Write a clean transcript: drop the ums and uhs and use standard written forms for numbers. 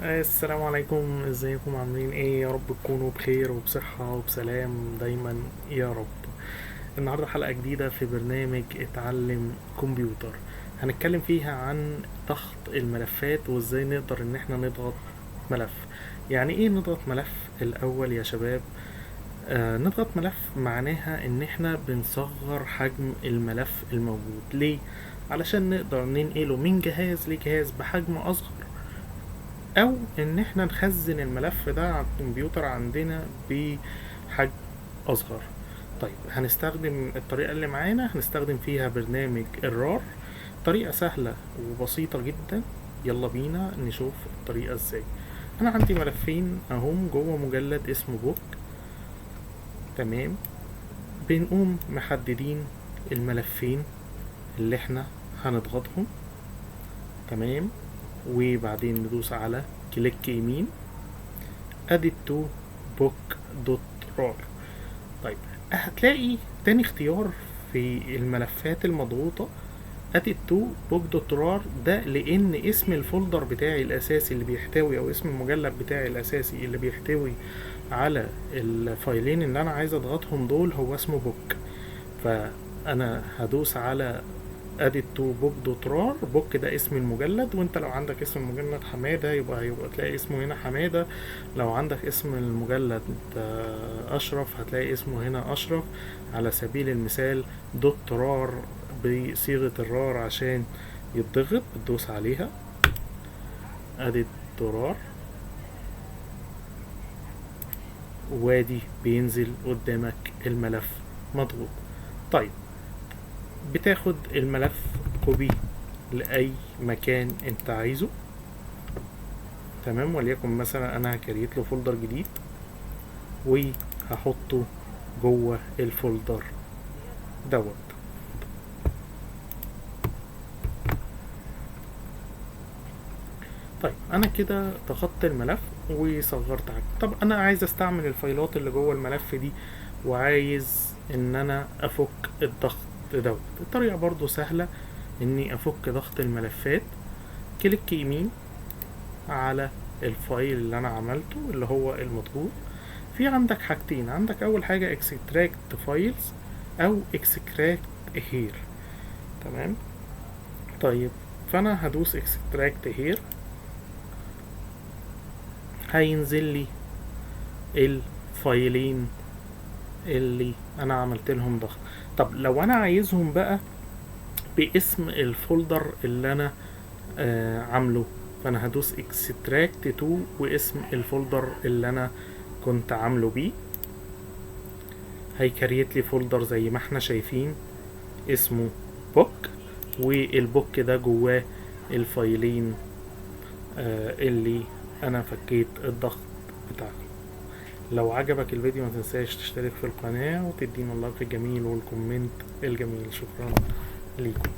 السلام عليكم، ازيكم؟ عاملين ايه؟ يا رب تكونوا بخير وبصحة وبسلام دايما يا رب. النهاردة حلقة جديدة في برنامج اتعلم كمبيوتر، هنتكلم فيها عن ضغط الملفات وازاي نقدر ان احنا نضغط ملف. يعني ايه نضغط ملف الاول يا شباب؟ نضغط ملف معناها ان احنا بنصغر حجم الملف الموجود. ليه؟ علشان نقدر ننقله من جهاز لجهاز بحجم اصغر، او ان احنا نخزن الملف ده على الكمبيوتر عندنا بحجم اصغر. طيب هنستخدم الطريقة اللي معانا، هنستخدم فيها برنامج ال RAR. طريقة سهلة وبسيطة جدا، يلا بينا نشوف الطريقة ازاي. انا عندي ملفين اهم جوه مجلد اسمه book، تمام. بنقوم محددين الملفين اللي احنا هنضغطهم، تمام، وبعدين ندوس على click يمين add to book dot rar. طيب هتلاقي تاني اختيار في الملفات المضغوطة add to book dot rar، ده لان اسم ال folder بتاعي الاساسي اللي بيحتوي، او اسم المجلد بتاعي الاساسي اللي بيحتوي على الفايلين اللي انا عايز اضغطهم دول هو اسمه book. فانا هدوس على add to book dot rar. book ده اسم المجلد، وانت لو عندك اسم المجلد حمادة يبقى تلاقي اسمه هنا حمادة، لو عندك اسم المجلد اشرف هتلاقي اسمه هنا اشرف على سبيل المثال. dot rar بصيغة ال RAR عشان يتضغط بتدوس عليها add to RAR، وادي بينزل قدامك الملف مضغوط. طيب بتاخد الملف copy لأي مكان انت عايزه، تمام. وليكن مثلا انا ه create له folder جديد وهحطه جوه ال folder دوت. طيب انا كده ضغطت الملف وصغرت حاجة. طب انا عايز استعمل الفايلات اللي جوه الملف دي وعايز ان انا افك الضغط دوت. الطريقة برضو سهلة، اني افك ضغط الملفات. click يمين على ال file اللي انا عملته اللي هو المضغوط. في عندك حاجتين، عندك اول حاجة extract files او extract here، تمام. طيب فانا هدوس extract here، هينزل لي الفايلين اللي انا عملت لهم ضغط. طب لو انا عايزهم بقى باسم ال folder اللي انا عامله، فانا هدوس extract to واسم ال folder اللي انا كنت عامله بيه. هي create لي folder زي ما احنا شايفين اسمه book، وال book ده جواه الفايلين اللي انا فكيت الضغط بتاعهم. لو عجبك الفيديو ما تنساش تشترك في القناة وتدينا ال like الجميل وال comment الجميل. شكرا ليكم.